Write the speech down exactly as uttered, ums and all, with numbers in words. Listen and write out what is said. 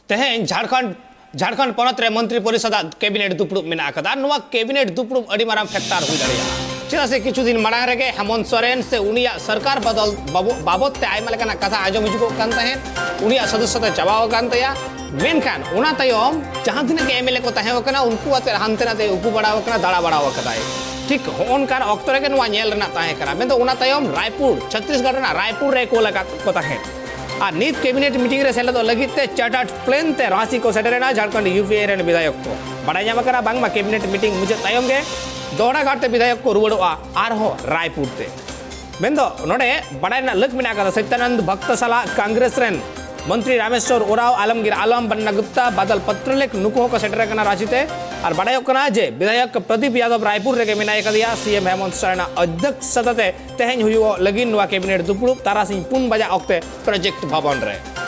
ᱛᱮᱦᱮᱧ ᱡᱷᱟᱲᱠᱷᱚᱸᱰ ᱡᱷᱟᱲᱠᱷᱚᱸᱰ ᱯᱚᱱᱚᱛ ᱨᱮ ᱢᱚᱱᱛᱨᱤ ᱯᱚᱨᱤᱥᱚᱫ ᱟᱜ ᱠᱮᱵᱤᱱᱮᱴ ᱫᱩᱯᱲᱩᱵ ᱢᱮᱱᱟᱜ ᱟᱠᱟᱫᱟ᱾ ᱱᱚᱣᱟ ᱠᱮᱵᱤᱱᱮᱴ ᱫᱩᱯᱲᱩᱵ ᱟᱹᱰᱤ ᱢᱟᱨᱟᱝ ᱯᱷᱮᱠᱴᱟᱨ ᱦᱩᱭ ᱫᱟᱲᱮᱭᱟᱜᱼᱟ, ᱪᱮᱫᱟᱜ ᱥᱮ ᱠᱤᱪᱷᱩ ᱫᱤᱱ ᱢᱟᱲᱟᱝ ᱨᱮᱜᱮ ᱦᱮᱢᱚᱱᱛ ᱥᱚᱨᱮᱱ ᱥᱮ ᱩᱱᱤᱭᱟᱜ ᱥᱚᱨᱠᱟᱨ ᱵᱚᱫᱚᱞ ᱵᱟᱵᱚ- ᱵᱟᱵᱚᱛ ᱛᱮ ᱟᱭᱢᱟ ᱞᱮᱠᱟᱱᱟᱜ ᱠᱟᱛᱷᱟ ᱟᱸᱡᱚᱢ ᱦᱤᱡᱩᱜᱚᱜ ᱠᱟᱱ ᱛᱟᱦᱮᱸᱫ᱾ ᱩᱱᱤᱭᱟᱜ ᱥᱚᱫᱚᱥᱥᱚᱛᱟ ᱪᱟᱵᱟ ᱟᱠᱟᱱ ᱛᱟᱭᱟ᱾ ᱢᱮᱱᱠᱷᱟᱱ ᱚᱱᱟ ᱛᱟᱭᱚᱢ ᱡᱟᱦᱟᱸ ᱛᱤᱱᱟᱹᱜ ᱜᱮ ᱮᱢᱮᱞᱮ ᱠᱚ ᱛᱟᱦᱮᱸ ᱠᱟᱱᱟ, ᱩᱱᱠᱩ ᱟᱛᱮ ᱦᱟᱱᱛᱮ ᱱᱟᱛᱮ ᱩᱠᱩ ᱵᱟᱲᱟ ᱟᱠᱟᱱᱟ, ᱫᱟᱬᱟ ᱵᱟᱲᱟ ᱟᱠᱟᱫᱟᱭ᱾ ᱴᱷᱤᱠ ᱦᱚᱸᱜᱼᱚ ᱱᱚᱝᱠᱟᱱ ᱚᱠᱛᱚ ᱨᱮᱜᱮ ᱱᱚᱣᱟ ᱧᱮᱞ ᱨᱮᱱᱟᱜ ᱛᱟᱦᱮᱸ ᱠᱟᱱᱟ᱾ ᱢᱮᱱᱫᱚ ᱚᱱᱟ ᱛᱟᱭᱚᱢ ᱨᱟᱭᱯᱩᱨ, ᱪᱷᱚᱛᱨᱤᱥᱜᱚᱲ ᱨᱮᱱᱟᱜ ᱨᱟᱭᱯᱩᱨ ᱨᱮ ᱠᱳᱞ ᱟᱠᱟᱫ ᱠᱚ ᱛᱟᱦᱮᱸᱫ᱾ ᱟᱨ ᱱᱤᱛ ᱠᱮᱵᱤᱱᱮᱴ ᱢᱤᱴᱤᱝ ᱨᱮ ᱥᱮᱞᱮᱫᱚᱜ ᱞᱟᱹᱜᱤᱫ ᱛᱮ ᱪᱟᱨᱴᱟᱨᱰ ᱯᱞᱮᱱ ᱛᱮ ᱨᱟᱸᱪᱤ ᱠᱚ ᱥᱮᱴᱮᱨᱮᱱᱟ ᱡᱷᱟᱲᱠᱷᱚᱸᱰ ᱭᱩ ᱯᱤ ᱮ ᱨᱮᱱ ᱵᱤᱫᱷᱟᱭᱚᱠ ᱠᱚ᱾ ᱵᱟᱰᱟᱭ ᱧᱟᱢ ᱟᱠᱟᱱᱟ ᱵᱟᱝᱢᱟ ᱠᱮᱵᱤᱱᱮᱴ ᱢᱤᱴᱤᱝ ᱢᱩᱪᱟᱹᱫ ᱛᱟᱭᱚᱢ ᱜᱮ ᱫᱚᱦᱲᱟᱜᱷᱟᱴ ᱛᱮ ᱵᱤᱫᱷᱟᱭᱚᱠ ᱠᱚ ᱨᱩᱣᱟᱹᱲᱚᱜᱼᱟ ᱟᱨᱦᱚᱸ ᱨᱟᱭᱯᱩᱨ ᱛᱮ᱾ ᱢᱮᱱᱫᱚ ᱱᱚᱰᱮ ᱵᱟᱰᱟᱭ ᱨᱮᱱᱟᱜ ᱞᱟᱹᱠ ᱢᱮᱱᱟᱜ ᱟᱠᱟᱫᱟ, ᱥᱚᱛᱭᱟᱱᱚᱱᱫ ᱵᱷᱚᱠᱛᱚ ᱥᱟᱞᱟᱜ ᱠᱚᱝᱜᱨᱮᱥ ᱨᱮᱱ ᱢᱚᱱᱛᱨᱤ ᱨᱟᱢᱮᱥᱣᱚᱨ ᱳᱨᱟᱣ, ᱟᱞᱚᱢᱜᱤᱨ ᱟᱞᱚᱢ, ᱵᱟᱱᱱᱟ ᱜᱩᱯᱛᱟ, ᱵᱟᱫᱚᱞ ᱯᱚᱛᱨᱚᱞᱮᱠᱷ ᱱᱩᱠᱩ ᱦᱚᱸᱠᱚ ᱥᱮᱴᱮᱨ ᱟᱠᱟᱱᱟ ᱨᱟᱸᱪᱤ ᱛᱮ᱾ ᱟᱨ ᱵᱟᱰᱟᱭᱚᱜ ᱠᱟᱱᱟ ᱡᱮ ᱵᱤᱫᱷᱟᱭᱚᱠ ᱯᱨᱚᱫᱤᱯ ᱭᱟᱫᱚᱵ ᱨᱟᱭᱯᱩᱨ ᱨᱮᱜᱮ ᱢᱮᱱᱟᱭ ᱟᱠᱟᱫᱮᱭᱟ᱾ ᱥᱤ ᱮᱢ ᱦᱮᱢᱚᱱᱛ ᱥᱚᱨᱮᱱᱟᱜ ᱚᱫᱽᱫᱷᱚᱠᱥᱚᱛᱟ ᱛᱮ ᱛᱮᱦᱮᱧ ᱦᱩᱭᱩᱜ ᱞᱟᱹᱜᱤᱫ ᱱᱚᱣᱟ ᱠᱮᱵᱤᱱᱮᱴ ᱫᱩᱯᱲᱩᱵ ᱛᱟᱨᱟᱥᱤᱧ ᱯᱩᱱ ᱵᱟᱡᱟᱜ ᱚᱠᱛᱮ ᱯᱨᱚᱡᱮᱠᱴ ᱵᱷᱚᱵᱚᱱ ᱨᱮ᱾